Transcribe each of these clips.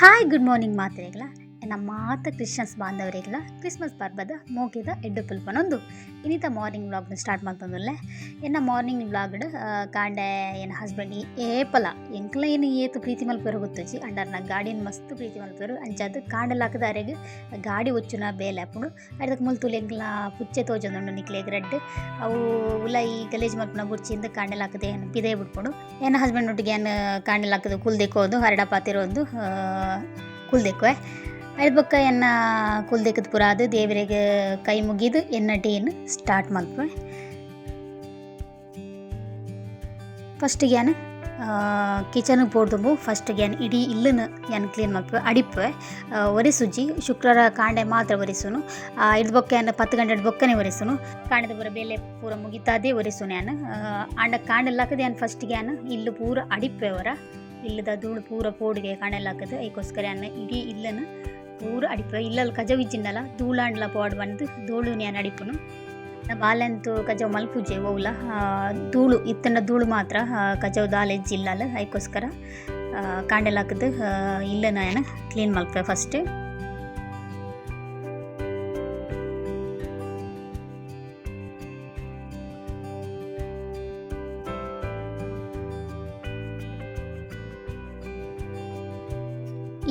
Hi good morning ಮಾತೆರೆಗ್ಲ ಎನ್ನ ಮಾತ Christians ಬಾಂಧವರೆಗ್ಲ Christmas ಪರ್ಬದ ಮೋಕೆದ ಎಡ್ಡೆ ಪುಲ್ಪನೊಂದು ಇನಿತ ಮಾರ್ನಿಂಗ್ ವ್ಲಾಗ್ನ ಸ್ಟಾರ್ಟ್ ಮಲ್ತೊಂದುಲ್ಲೆ. ಎನ್ನ ಮಾರ್ನಿಂಗ್ ವ್ಲಾಗ್ಡ್ ಕಾಂಡೆ ಎನ್ನ ಹಸ್ಬೆಂಡ್ ಏಪಲ ಎಂಕ್ಲ ಏನು ಏತ್ ಪ್ರೀತಿ ಮಲ್ಪೆರ್ ಗೊತ್ತುಜಿ ಅಂಡರ್ನ ಗಾಡಿನ್ ಮಸ್ತ್ ಪ್ರೀತಿ ಮಲ್ಪೆರ್ ಅಂಚಾದ್ ಕಾಂಡೆ ಲಾಕ್ದ ಅರೆಗ್ ಗಾಡಿ ಒಚ್ಚುನ ಬೇಲೆ ಆಪುಂಡು. ಅರ್ದಕ್ ಮುಲ್ತುಲು ಎಂಕ್ಲ ಪುಚ್ಚೆ ತೋಜೊಂದುಂಡು ನಿಕ್ಲೆಗ್ ರಡ್ಡ್ ಅವು ಉಲಾಯಿ ಗಲೇಜ್ ಮಲ್ಪುನ ಬುಡ್ಚಿಂದ್ ಕಾಂಡೆ ಲಾಕ್ದ ಏನ್ ಪಿದಯಿ ಬುಡ್ಪುಂಡು. ಎನ್ನ ಹಸ್ಬೆಂಡ್ ಒಟ್ಟಿಗೆ ಯಾನ್ ಕಾಂಡೆ ಲಾಕ್ದ್ ಕುಲ್ದೆಕೋದು ಹರಡ ಪಾತೆರೊಂದು ಕುಲ್ದೆಕುವೆ. ಐದ್ ಬೊಕ್ಕ ಎನ್ನ ಕುಲ್ದೆಕದ್ ಪೂರ ಆದ್ ದೇವರೆಗ್ ಕೈ ಮುಗಿದು ಎನ್ನ ಟೀನ್ ಸ್ಟಾರ್ಟ್ ಮಲ್ಪುವೆ. ಫಸ್ಟ್ ಯಾನ್ ಕಿಚನ್ ಪೋಡ್ದುಂಬು ಫಸ್ಟ್ ಯಾನ್ ಇಡೀ ಇಲ್ಲನ್ ಯಾನ್ ಕ್ಲೀನ್ ಮಲ್ಪುವೆ ಅಡಿಪುವೆ. ಒರೆಸುಜಿ ಶುಕ್ರವಾರ ಕಾಂಡೆ ಮಾತ್ರ ಒರೆಸುನು. ಐದ್ ಬೊಕ್ಕ ಯಾನ್ 10 ಗಂಟೆ ಬೊಕ್ಕನೆ ಒರೆಸುನು. ಕಾಂಡೆದ ಪೂರ ಬೇಲೆ ಪೂರ ಮುಗಿತಾದೆ ಒರೆಸುನು ಯಾನ್. ಆಂಡ ಕಾಂಡೆ ಲಾಕದ್ ಯಾನ್ ಫಸ್ಟ್ ಯಾನ್ ಇಲ್ಲು ಪೂರ ಅಡಿಪುವೆ. ಒರ ಇಲ್ಲದ ಧೂಳು ಪೂರ ಪೋಡಿಗೆ ಕಾಂಡೆ ಲಾಕದ್ ಐಕೋಸ್ಕರ ಯಾನ್ ಇಡೀ ಇಲ್ಲನ್ ಪೂರ ಅಡಿಪುವೆ. ಇಲ್ಲಲ್ ಕಜವು ಇಜ್ಜಿಂಡಲ ಧೂಳಾಂಡಲ ಪೋಡ್ ಬಂದು ಧೂಳು ಯಾನ್ ಅಡಿಪುನು. ಬಾಲೆಂತು ಕಜವು ಮಲ್ಪುಜೆ ಒವ್ಲ ಧೂಳು ಇತ್ತಂಡ ಧೂಳು ಮಾತ್ರ ಕಜವು ದಾಲ ಇಜ್ಜಿ ಇಲ್ಲಲ್ ಐಕೋಸ್ಕರ ಕಾಂಡೆ ಲಾಕದ್ ಇಲ್ಲನ ಯಾನ್ ಕ್ಲೀನ್ ಮಲ್ಪುವೆ ಫಸ್ಟ್.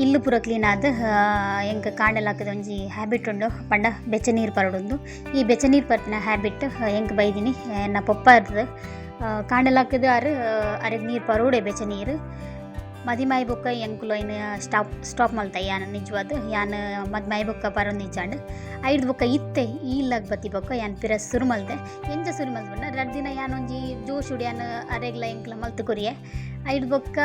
ಇಲ್ಲು ಪೂರ ಕ್ಲೀನ್ ಆದ್ ಎಂಕ್ ಕಾಂಡೆ ಲಾಕದ ಒಂಜಿ ಹ್ಯಾಬಿಟ್ ಉಂಡು ಪಂಡ ಬೆಚ್ಚ ನೀರು ಪರಡುಂದು. ಈ ಬೆಚ್ಚ ನೀರು ಪರ್ಪಿನ ಹ್ಯಾಬಿಟ್ ಎಂಕ್ ಬೈದಿನಿ ಎನ್ನ ಪೊಪ್ಪ ಇರ್ತದೆ. ಕಾಂಡೆ ಲಾಕದ ಅರೆಗ್ ನೀರು ಪರೋಡೆ ಬೆಚ್ಚ ನೀರು. ಮದಿಮಾಯಿ ಬೊಕ್ಕ ಎಂಕುಲು ಐನ್ ಸ್ಟಾಪ್ ಮಲ್ತ ಯಾನ್ ನಿಜವಾದ್ ಯಾನ್ ಮದಿಮಾಯಿ ಬೊಕ್ಕ ಪರೊಂದು ಇಜ್ಜಾಂಡ್. ಐಡ್ದ್ ಬೊಕ್ಕ ಇತ್ತೆ ಈ ಇಲ್ಲಗ್ ಬತ್ತಿ ಬೊಕ್ಕ ಯಾನ್ ಪಿರ ಸುರು ಮಲ್ತೆ. ಎಂಚ ಸುರು ಮಲ್ತೆ ಪಂಡ ರಡ್ಡ್ ದಿನ ಯಾನ್ ಒಂಜಿ ಜೋಶುಡು ಯಾನ್ ಅರೆಗ್ಲ ಎಂಕ್ಲ ಮಲ್ತ್ ಕೊರಿಯೆ. ಐಡ್ದ್ ಬೊಕ್ಕ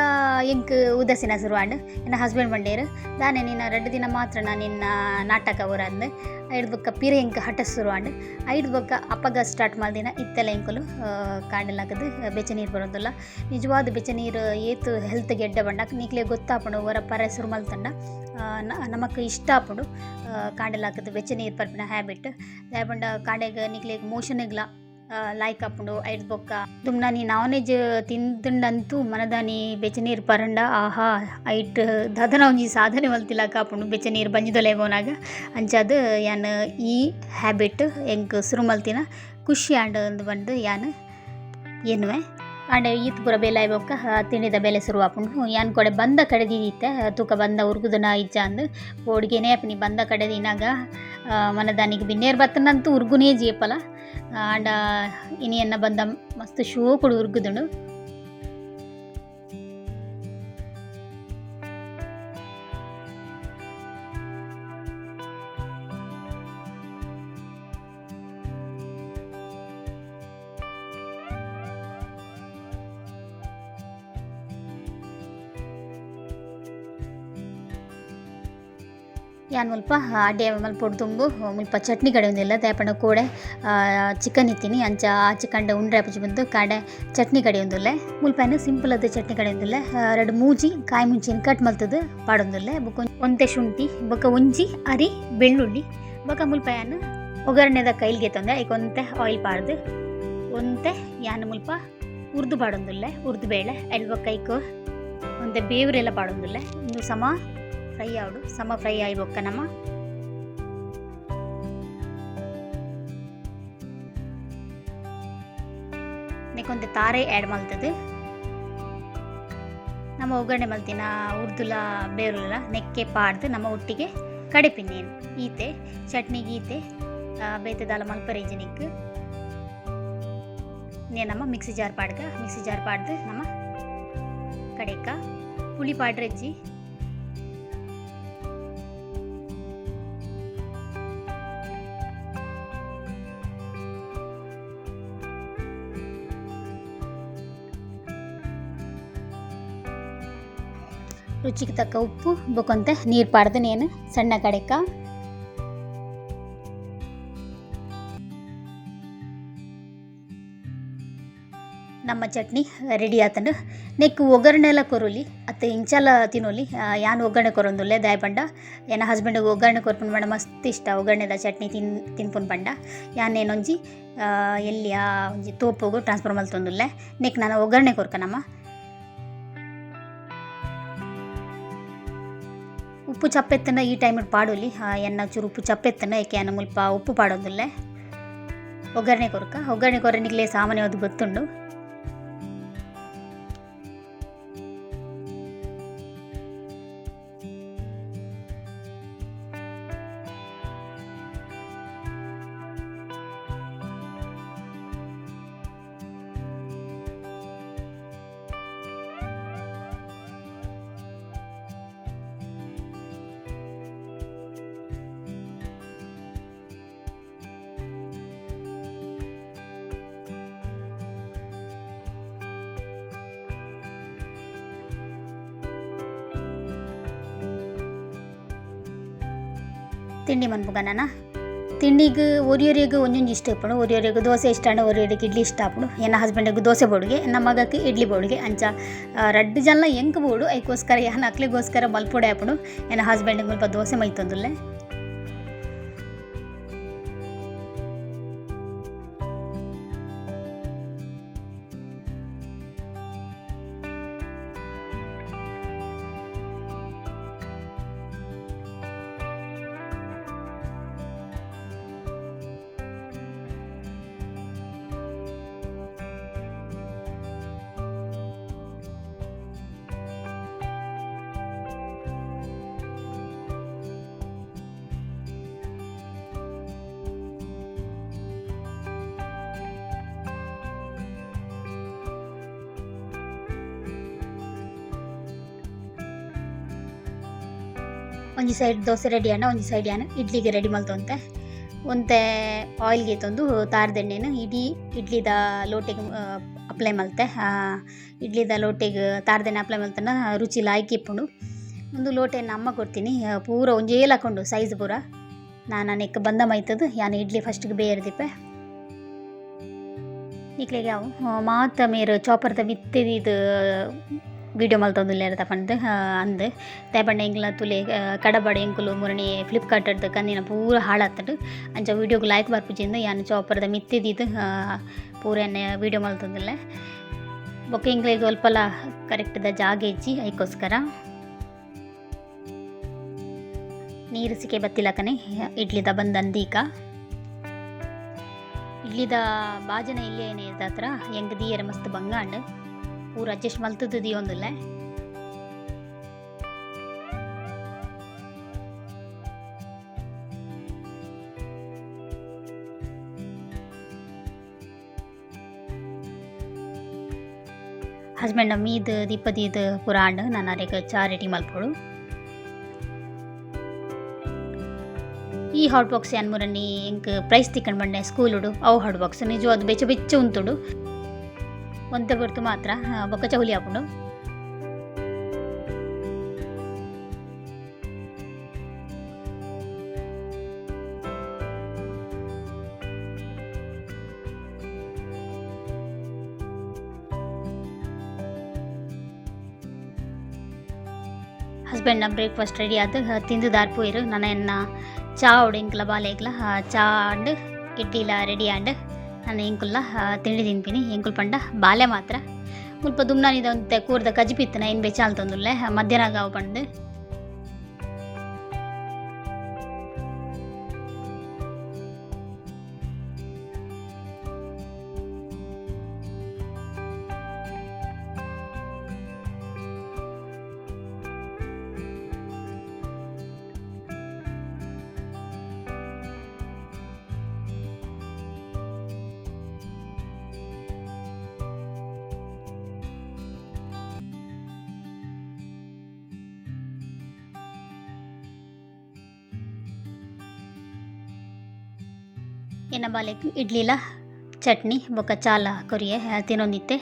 ಎಂಕ್ ಉದಾಸೀನ ಸುರು ಆಂಡ್. ಎನ್ನ ಹಸ್ಬೆಂಡ್ ಪಂಡೇರ್ ದಾನೆ ನಿನ್ನ ರಡ್ಡ್ ದಿನ ಮಾತ್ರ ನಾ ನಿನ್ನ ನಾಟಕ ಒರಂದ್. ಐಡ್ದ್ ಬೊಕ್ಕ ಪಿರ ಎಂಕ್ ಹಠ ಸುರು ಆಂಡ್. ಐಡ್ದ್ ಬೊಕ್ಕ ಅಪಗ ಸ್ಟಾರ್ಟ್ ಮಲ್ದಿನ ಇತ್ತೆಲ ಎಂಕುಲು ಕಾಂಡೆ ಲಾಕದ್ ಬೆಚ್ಚ ನೀರು ಬರೋದಿಲ್ಲ. ನಿಜವಾದ ಬೆಚ್ಚ ನೀರು ಏತ್ ಹೆಲ್ತ್ ಗೆಡ್ಡೆ ಪಂಡ ನಿಕ್ಲೆ ಗೊತ್ತಾಪುಂಡು ಒರ ಪರೆ ಸುರು ಮಲ್ತಂಡ ನಮಕ್ ಇಷ್ಟ ಆಪುಂಡು ಕಾಂಡೆ ಲಾಕದ್ ಬೆಚ್ಚ ನೀರು ಪರ್ಪಿನ ಹ್ಯಾಬಿಟ್. ದಾಯೆ ಪಂಡ ಕಾಂಡೆಗ್ ನಿಕ್ಲೆಗ್ ಮೋಷನ್ಗ್ಲ ಲಾಯ್ಕ್ ಆಪುಂಡು. ಐಡ್ದ್ ಬೊಕ್ಕ ದುಮ್ನಾನಿ ನಾನ್ ವೆಜ್ ತಿಂದುಂಡಂತೂ ಮನದಾನಿ ಬೆಚ್ಚ ನೀರು ಪರಂಡ ಆಹಾ ಐಟ್ ದಾದನ ಒಂಜಿ ಸಾಧನೆ ಮಲ್ತಿಲಕ ಆಪುಂಡು ಬೆಚ್ಚ ನೀರು ಬಂಜಿದೊಲೆ ಪೋನಾಗ. ಅಂಚಾದ್ ಯಾನ್ ಈ ಹ್ಯಾಬಿಟ್ ಎಂಕ್ ಸುರು ಮಲ್ತಿನ ಖುಷಿ ಆಂಡ್ ಅಂದ್ ಪಂದ್ ಯಾನ್ ಎನ್ನುವೆ. ಆಂಡ ಈತ್ ಪೂರ ಬೇಲೆ ಆಯಿ ಬೊಕ್ಕ ತಿಂಡಿದ ಬೇಲೆ ಸುರು ಆಪುಂಡು. ಯಾನ್ ಕೊಡೆ ಬಂದ ಕಡೆ ದೀದಿತ್ತೆ ತೂಕ ಬಂದ ಉರ್ಗುದನ ಇಜ್ಜ ಅಂದ್ ಪೋಡಿಗೆನೇ ಆಪಿನಿ ಬಂದ ಕಡೆ ದಿನಾಗ ಮನದಾನಿಗ್ ಬಿನ್ನೇರ್ ಬತ್ತನಂತೂ ಉರ್ಗುನೇ ಜೇಪಲ. ಆಂಡ ಇನಿ ಎನ್ನ ಬಂದ ಮಸ್ತ್ ಶೋಕುಡು ಉರ್ಗುದುಂಡು. ಯಾನ್ ಮುಲ್ಪ ಅಡ್ಡೆ ಮಲ್ಪೊಡು ದುಂಬು ಮುಲ್ಪ ಚಟ್ನಿ ಕಡೆ ಒಂದಿಲ್ಲ ದಾಯೆ ಕೋಡೆ ಚಿಕನ್ ಇತ್ತೀನಿ ಅಂಚ ಆ ಚಿಕನ್ ಉಂಡ್ರೆ ಆಪುಜಿ ಬಂದು ಕಾಡೆ ಚಟ್ನಿ ಕಡೆ ಒಂದುಲ್ಲೆ. ಮುಲ್ಪ ಏನು ಸಿಂಪಲ್ ಆದ ಚಟ್ನಿ ಕಡೆ ಒಂದುಲ್ಲೆ. ರಡ್ಡ್ ಮೂಜಿ ಕಾಯಿ ಮುಂಚಿನ ಕಟ್ ಮಲ್ತದು ಪಾಡೊಂದುಲ್ಲೆ. ಬೊಕ ಒಂತೆ ಶುಂಠಿ ಬೊಕ ಒಂಜಿ ಅರಿ ಬೆಳ್ಳುಳ್ಳಿ ಬೊಕ ಮುಲ್ಪ ಯಾನ್ ಒಗ್ಗರಣೆದ ಕೈಲ್ಗೆ ತಂದೆ ಐಕ್ ಒಂತೆ ಆಯಿಲ್ ಪಾಡ್ದು ಒಂತೆ ಯಾನ್ ಮುಲ್ಪ ಉರ್ದು ಪಾಡೊಂದುಲ್ಲೆ. ಉರ್ದು ಬೇಳೆ ಐಲ್ ಬೊಕ ಐಕ್ ಒಂತೆ ಬೇವುರೆಲ್ಲ ಪಾಡೊಂದುಲ್ಲೆ. ಉಂದು ಸಮ ಫ್ರೈ ಆವಡು ಸಮ ಫ್ರೈ ಆಯಿ ಬೊಕ್ಕ ನಮ ನೆಕ್ಕೊಂತೆ ತಾರೆ ಆ್ಯಡ್ ಮಲ್ತದು ನಮ್ಮ ಒಗ್ಗರಣೆ ಮಲ್ತಿನ ಉರ್ದುಲ ಬೇರುಲ ನೆಕ್ಕೆ ಪಾಡ್ದು ನಮ್ಮ ಒಟ್ಟಿಗೆ ಕಡೆಪಿನೇನು ಈತೆ ಚಟ್ನಿ ಗೀತೆ ಬೇತೆ ದಾಲ ಮಲ್ಪರೆ ಇಜ್ಜಿ ನೇ ನಮ್ಮ ಮಿಕ್ಸಿ ಜಾರ್ ಪಾಡ್ಗ ಮಿಕ್ಸಿ ಜಾರ್ ಪಾಡ್ದು ನಮ್ಮ ಕಡೆಕ ಪುಳಿ ಪಾಡ್ರೆಜ್ಜಿ ರುಚಿಗೆ ತಕ್ಕ ಉಪ್ಪು ಬೊಕೊಂತೆ ನೀರು ಪಾಡ್ದು ನೇನು ಸಣ್ಣ ಕಡೆಕ ನಮ್ಮ ಚಟ್ನಿ ರೆಡಿ ಆತಂಡು. ನೆಕ್ ಒಗ್ಗರಣೆಲ ಕೊರೊಲಿ ಅತ್ತ ಇಂಚಲ ತಿನ್ನೊಲಿ. ಯಾನ್ ಒಗ್ಗರಣೆ ಕೊರೊಂದುಲ್ಲೆ ದಾಯೆ ಪಂಡ ಎನ್ನ ಹಸ್ಬೆಂಡ್ಗೆ ಒಗ್ಗರಣೆ ಕೊರ್ಪುನ ಪಂಡ ಮಸ್ತ್ ಇಷ್ಟ ಒಗ್ಗರಣೆದ ಚಟ್ನಿ ತಿನ್ಪುನ ಪಂಡ. ಯಾನ್ ಏನೊಂಜಿ ಎಲ್ಲಿಯ ಒಂಜಿ ತೋಪುಗು ಟ್ರಾನ್ಸ್ಫರ್ ಮಲ್ತೊಂದುಲ್ಲೆ. ನೆಕ್ ನಾನು ಒಗ್ಗರಣೆ ಕೊರ್ಕ ನಮ್ಮ. ಉಪ್ಪು ಚಪ್ಪೆತ್ತನ ಈ ಟೈಮ್ ಪಾಡೊಲಿ. ಎನ್ನ ಚೂರು ಉಪ್ಪು ಚಪ್ಪೆತ್ತನ ಏಕೆ ಯಾನ ಮುಲ್ಪ ಉಪ್ಪು ಪಾಡೊಂದುಲ್ಲೆ. ಒಗ್ಗರಣೆ ಕೊರ್ಕ, ಒಗ್ಗರಣೆ ಕೊರ್ರೆ ನಿಕ್ಲೆ ಸಾಮಾನ್ಯವಾದ್ ಗೊತ್ತುಂಡು. ತಿಂಡಿ ಮನ್ಪುಗ ನನ. ತಿಂಡಿಗ್ ಒರಿಯೊರಿಗ್ ಒಂಜೊಂಜಿ ಇಷ್ಟ ಇಪ್ಪುಂಡು. ಒರಿಯೊರಿಗ್ ದೋಸೆ ಇಷ್ಟ ಆಂಡ ಒರಿಯೊರಿಗ್ ಇಡ್ಲಿ ಇಷ್ಟ ಆಪುಂಡು. ಎನ್ನ ಹಸ್ಬೆಂಡ್ಗ್ ದೋಸೆ ಬೋಡುಗೆ, ಎನ್ನ ಮಗಕ್ ಇಡ್ಲಿ ಬೋಡುಗೆ. ಅಂಚ ರಡ್ಡ್ ಜನಲ ಎಂಕ್ ಬೋಡು, ಐಕೋಸ್ಕರ ಯಾನ್ ಅಕ್ಲೆಗೋಸ್ಕರ ಮಲ್ಪೊಡೆ ಆಪುಂಡು. ಎನ್ನ ಹಸ್ಬೆಂಡ್ಗ್ ಮುಲ್ಪ ದೋಸೆ ಮೈತೊಂದುಲ್ಲೆ. ಒಂಜಿ ಸೈಡ್ ದೋಸೆ ರೆಡಿ ಆಂಡ ಒಂಜಿ ಸೈಡ್ ಯಾನ್ ಇಡ್ಲಿಗೆ ರೆಡಿ ಮಲ್ತೊಂತೆ. ಒಂತೆ ಆಯಿಲ್ ಗೀತೊಂದು ತಾರ್ದೆಣ್ಣೆನ್ ಇಡೀ ಇಡ್ಲಿದ ಲೋಟೆಗ್ ಅಪ್ಲೈ ಮಲ್ತೆ. ಇಡ್ಲಿದ ಲೋಟೆಗ್ ತಾರ್ದೆಣ್ಣೆ ಅಪ್ಲೈ ಮಲ್ತನ ರುಚಿ ಲಾಯ್ಕ್ ಇಪ್ಪುಂಡು. ಉಂದು ಲೋಟೆನ್ ಅಮ್ಮ ಕೊಡ್ತೀನಿ. ಪೂರ ಒಂಜೇ ಲಕೊಂಡು ಸೈಜ್ ಪೂರ. ನಾನು ನೆಕ್ ಬಂದ ಮೈತದು ಯಾನ್ ಇಡ್ಲಿ ಫಸ್ಟ್ಗೆ ಬೇರ್ದಿಪ್ಪೆ. ನಿಕ್ಲೆಗ್ ಅವು ಮಾತ ಮೇರ್ ಚಾಪರ್ದ ಮಿತ್ತ್ ವಿಡಿಯೋ ಮಲ್ತೊಂದುಲ್ಲೆರ್ ಪಂದ್ ಅಂದ್ ದಾಯೆ ಎಂಕ್ಲ ತೂಲೆ ಕಡಬಡ್ ಎಂಕುಲು ಮುರಣಿ ಫ್ಲಿಪ್ಕಾರ್ಟ್ ಡ್ದ್ ಕಂದಿನ ಪೂರ ಹಾಳಾತ್ಂಡ್. ಅಂಚ ವಿಡಿಯೋಗ್ ಲಾಯ್ಕ್ ಬರ್ಪುಜಿಂದ್ ಯಾನ್ ಚಾಪರ್ದ ಮಿತ್ತ್ ದೀದ್ ಪೂರ ಎನ್ನ ವಿಡಿಯೋ ಮಲ್ತೊಂದುಲ್ಲೆ. ಬೊಕ್ಕ ಎಂಕ್ಲೆಗ್ ಅಲ್ಪಲ ಕರೆಕ್ಟ್ ದ ಜಾಗೆ ಇಜ್ಜಿ ಐಕೋಸ್ಕರ. ನೀರು ಸಿಕೆ ಬತ್ತಿಲಕನೆ ಇಡ್ಲಿದ ಬಂದಂದೀಕ. ಇಡ್ಲಿದ ಬಾಜನ ಇಲ್ಲೇ ಹತ್ರ ಎಂಕ್ ದೀಯೆರೆ ಮಸ್ತ್ ಬಂಗಾಂಡ್. ಪೂರ ಅಡ್ಜಸ್ಟ್ ಮಲ್ತುದು ದೀಯೊಂದುಲ್ಲೆ. ಹಸ್ಬೆಂಡ್ ಮೀದ್ ದೀಪ ದೀದ್ ಪೂರ ಆಂಡ್. ನನ ಅರೆಗ್ ಚಾ ರೆಡಿ ಮಲ್ಪೊಡು. ಈ ಹಾಟ್ ಬಾಕ್ಸ್ ಯಾನ್ ಮುರನಿ ಎಂಕ್ ಪ್ರೈಸ್ ತಿಕ್ಕಂಡ್ ಬಂಡೆ ಸ್ಕೂಲುಡು ಅವು ಹಾಟ್ ಬಾಕ್ಸ್ ನಿಜವಾದ್ ಬೆಚ್ಚ ಬೆಚ್ಚ ಉಂತುಂಡು. ಒಂತೆ ಪೊರ್ತು ಮಾತ್ರ ಬೊಕ್ಕ ಚೌಲಿ ಆಪುಂಡು. ಹಸ್ಬೆಂಡ್ನ ಬ್ರೇಕ್ಫಾಸ್ಟ್ ರೆಡಿ ಆದ್ ತಿಂದು ದಾರ್ ಪೋಯೆರ್. ನನ ಎನ್ನ ಚಾ ಉಡು ಎಂಕ್ಲ ಬಾಲೆಗ್ಲ ಚಾ ಆಂಡ್ ಇಡ್ಲಿಲ ರೆಡಿ ಆಂಡ್. ನನ ಎಂಕುಲ್ಲ ತಿಂಡಿ ತಿನ್ಪಿನಿ. ಎಂಕುಲು ಪಂಡ ಬಾಲೆ ಮಾತ್ರ. ಮುಲ್ಪ ದುಮ್ನಾನಿದ ಒಂತೆ ಕೂರ್ದ ಕಜಿಪು ಇತ್ತಿನ ಐನ್ ಬೆಚ್ಚ ಮಲ್ತೊಂದುಲ್ಲೆ ಮಧ್ಯಾಹ್ನ ಆವು ಪಂದ್. ಎನ್ನ ಬಾಲೆಗ್ ಇಡ್ಲಿಲ ಚಟ್ನಿ ಬೊಕ್ಕ ಚಾಲ ಕೊರಿಯೆ ತಿನೊಂದಿತ್ತೆ.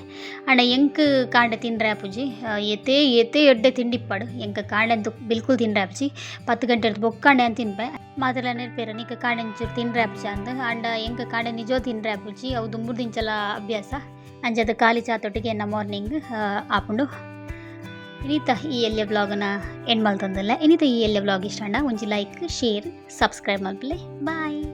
ಆಂಡ ಎಂಕ್ ಕಾಂಡೆ ತಿನ್ರೆ ಆಪುಜಿ. ಏತೇ ಏತೇ ಎಡ್ಡೆ ತಿಂಡಿ ಇಪ್ಪಡ್ ಎಂಕ್ ಕಾಂಡೆ ಅಂತೂ ಬಿಲ್ಕುಲ್ ತಿನ್ರೆ ಆಪುಜಿ. 10 ಗಂಟೆರ್ದ್ ಬೊಕ್ಕ ಯಾನ್ ತಿನ್ಪೆ. ಮಾತೆರ್ಲ ನೆರ್ಪೆರ್ ನಿಕ್ ಕಾಂಡೆ ಒಂಚೂರು ತಿನ್ರೆ ಆಪುಜಿ ಅಂದ್. ಆಂಡ ಎಂಕ್ ಕಾಂಡೆ ನಿಜ ತಿನ್ರೆ ಆಪುಜಿ. ಅವು ದುಂಬುರ್ದಿಂಚಲ ಅಭ್ಯಾಸ. ಅಂಚಾದ್ ಖಾಲಿ ಚಾತೊಟ್ಟಿಗೆ ಎನ್ನ ಮಾರ್ನಿಂಗ್ ಆಪುಂಡು. ಇನಿತ ಈ ಎಲ್ಯ ವ್ಲಾಗ್ನ ಎಂಡ್ ಮಲ್ತೊಂದುಲ್ಲೆ. ಇನಿತ ಈ ಎಲ್ಯ ವ್ಲಾಗ್ ಇಷ್ಟ ಆಂಡ ಒಂಜಿ ಲೈಕ್ ಶೇರ್ ಸಬ್ಸ್ಕ್ರೈಬ್ ಮಲ್ಪುಲೆ. ಬಾಯ್.